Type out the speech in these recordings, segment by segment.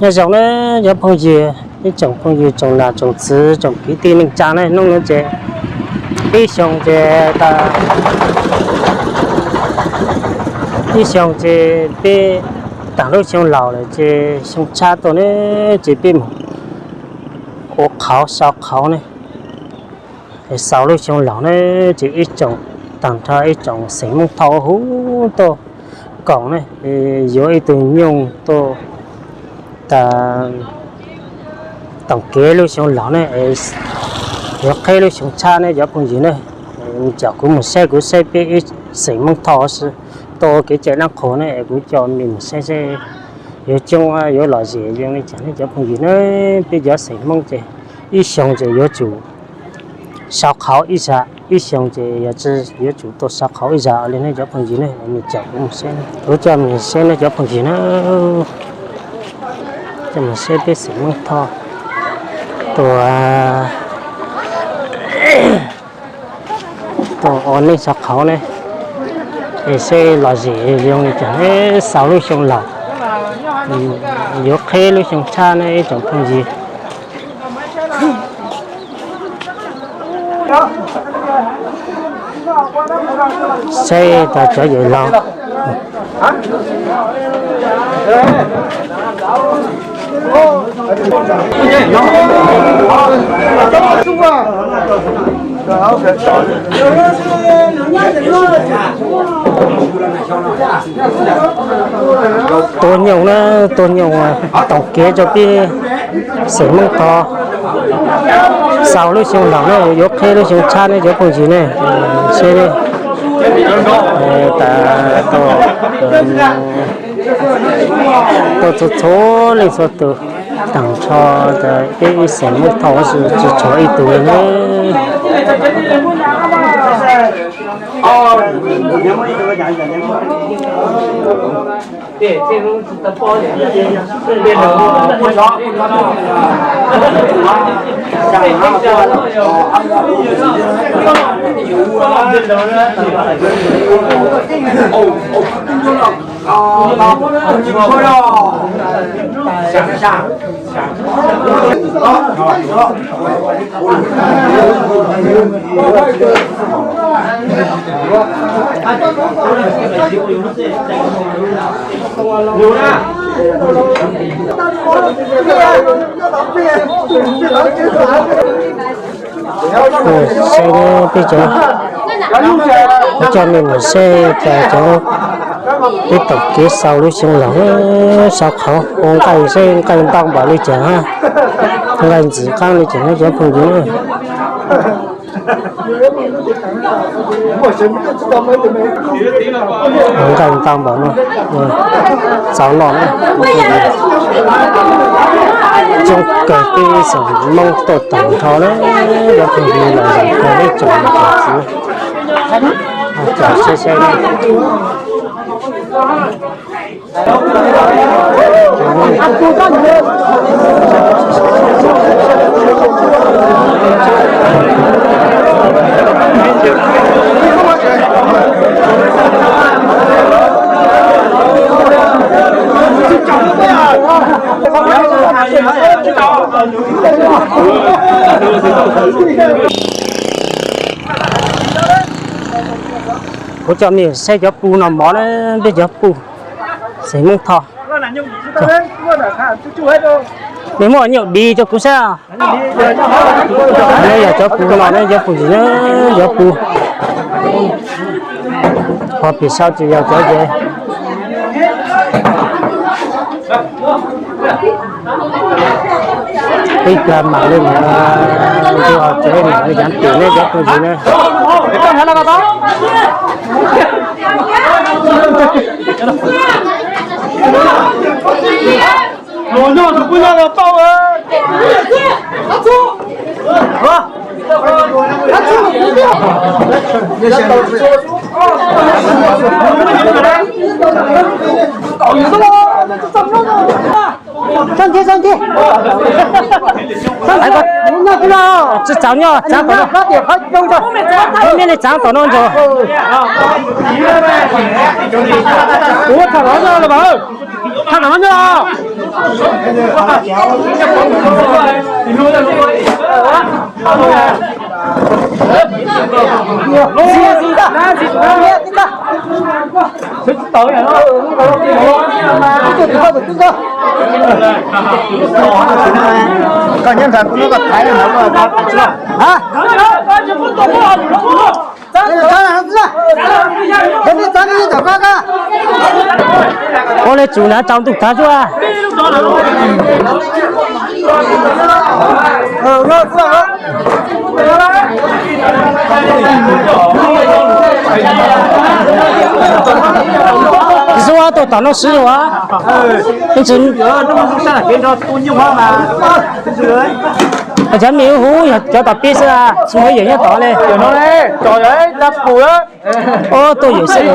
Nyob zoo na cov phooj ywg, ib tsoom phooj ywg, tsoom nam tsoom txwv, tsoom kwv tij neej tsa na, hnub no ces ib xyoo ces, ib xyoo ces peb tag lub xyoo laus lawm ces xyoo tshab tuaj ne, ces peb mus ua qhauv sau qhauv ne. Xaus lub xyoo laus ne, ces ib tsoom, tag nrho ib tsoom xeem Hmoob Thoj huv tuaj koom ne, yuav ib tug nyuj tuaj toom kev lub xyoo laus ne, yuav qheb lub xyoo tshab ne cov phooj ywg ne. Coj kuv mus saib, kuv saib peb ib xeem Hmoob Thoj tuaj ua kev cai dab qhuas ne, kuv coj nej mus saib seb yuav coob yuav lom zem zoo li cas ne cov phooj ywg ne. Peb cov xeem Hmoob ces ib xyoo ces yuav tsum sau qhauv ib zag, ib xyoo ces yog tsi yuav tsum tuaj sau qhauv ib zag li ne cov phooj ywg ne. Coj kuv mus saib, kuv coj mus saib ne cov phooj ywg na. Coj mus saib peb xeem Hmoob Thoj tuaj, tuaj ua neej sau qhauv ne, es seb lom zem zoo li cas ne. Xaus lub xyoo laus, yuav qheb lub xyoo tshab ne ib tsoom phooj ywg. Saib tas cov yawm laus. Tua nyuj na, tua nyuj toom kev rau peb xeem Hmoob Thoj. Xaus lub xyoo laus na, yuav qheb lub xyoo tshab ne cov phooj ywg ne. Seb tas tuaj txhua txhua leej txhua tus, tag nrho peb ib xeem Hmoob Thoj tsis tshuav ib tug li ne. Saib peb cov, kuv coj nej mus saib tas cov peb toom kev xaus lub xyoo laus, xaus qhauv ua nqaij seb nqaij ntau npaum li cas, nqaij ntxim qab li cas cov phooj ywg. Nqaij ntau npaum no, txaus noj na. Coob kawg peb xeem Hmoob tuaj tag nrho na, cov phooj ywg los zaum kawg ib tsoom niam tsoom txiv, tsoom saib saib na. Kuv coj nej saib cov pu noj mov na, peb cov pu xeem Hmoob Thoj. Nej muab nyuj dis rau kuv saib. Neb yog cov pu no ne, cov pu ntsis ne, cov pu. Ho pim sau tsis yog cov ces ib plag mam li mus, ua tsev mam li yav tim ne cov phooj ywg ne. Tsis txaus nyuj, txaav tom no, nej txaav tom no ntag. Thaj no nyob. Koj nyob nrad kuv nyob koj thaiv na. Ua li tsum nrad tsaus ntuj tag zuaj. Zuaj tuaj tom no siv ua. Cov me huv yog cov tom pib xwb, tsis muaj ib yam nyob tod li. Ub, tuaj yawm xwb.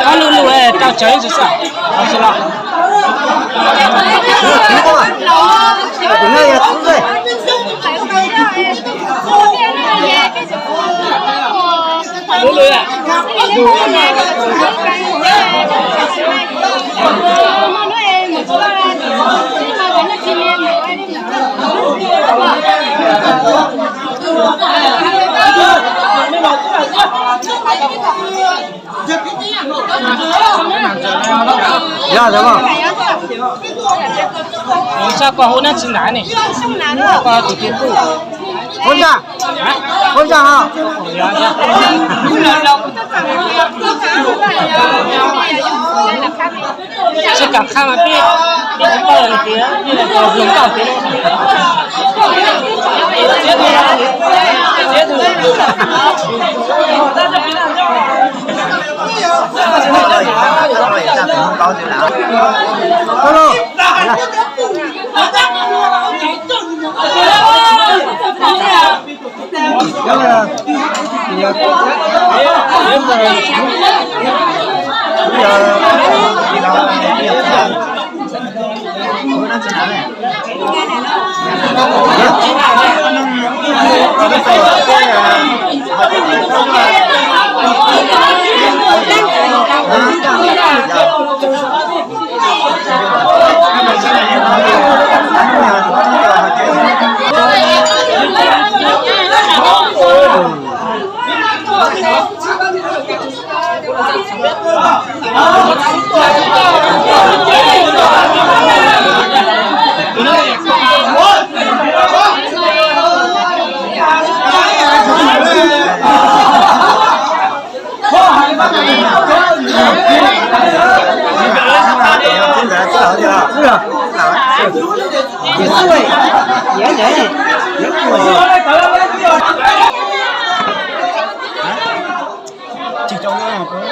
Ob lub lub rau tsawv ib txhis los. Yog, yog. Ua tsaug koj hu nab tsi nab ne. Koj tus ti kuj. Ua tsaug. Ua tsaug hos. Tsis kam qha mas peb, peb tsis tau tias, peb los tau hluas nkauj tias. Yuav npias yuav tom piaj yuav los. Tov cov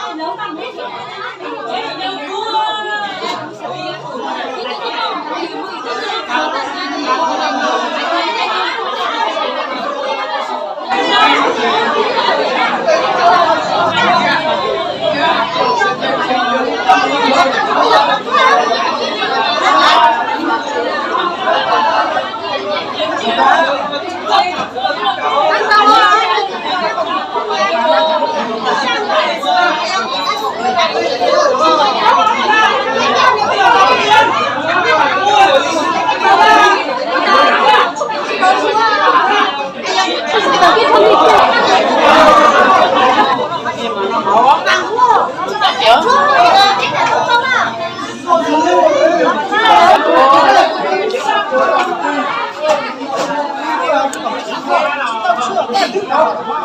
me nyuam me hu ua.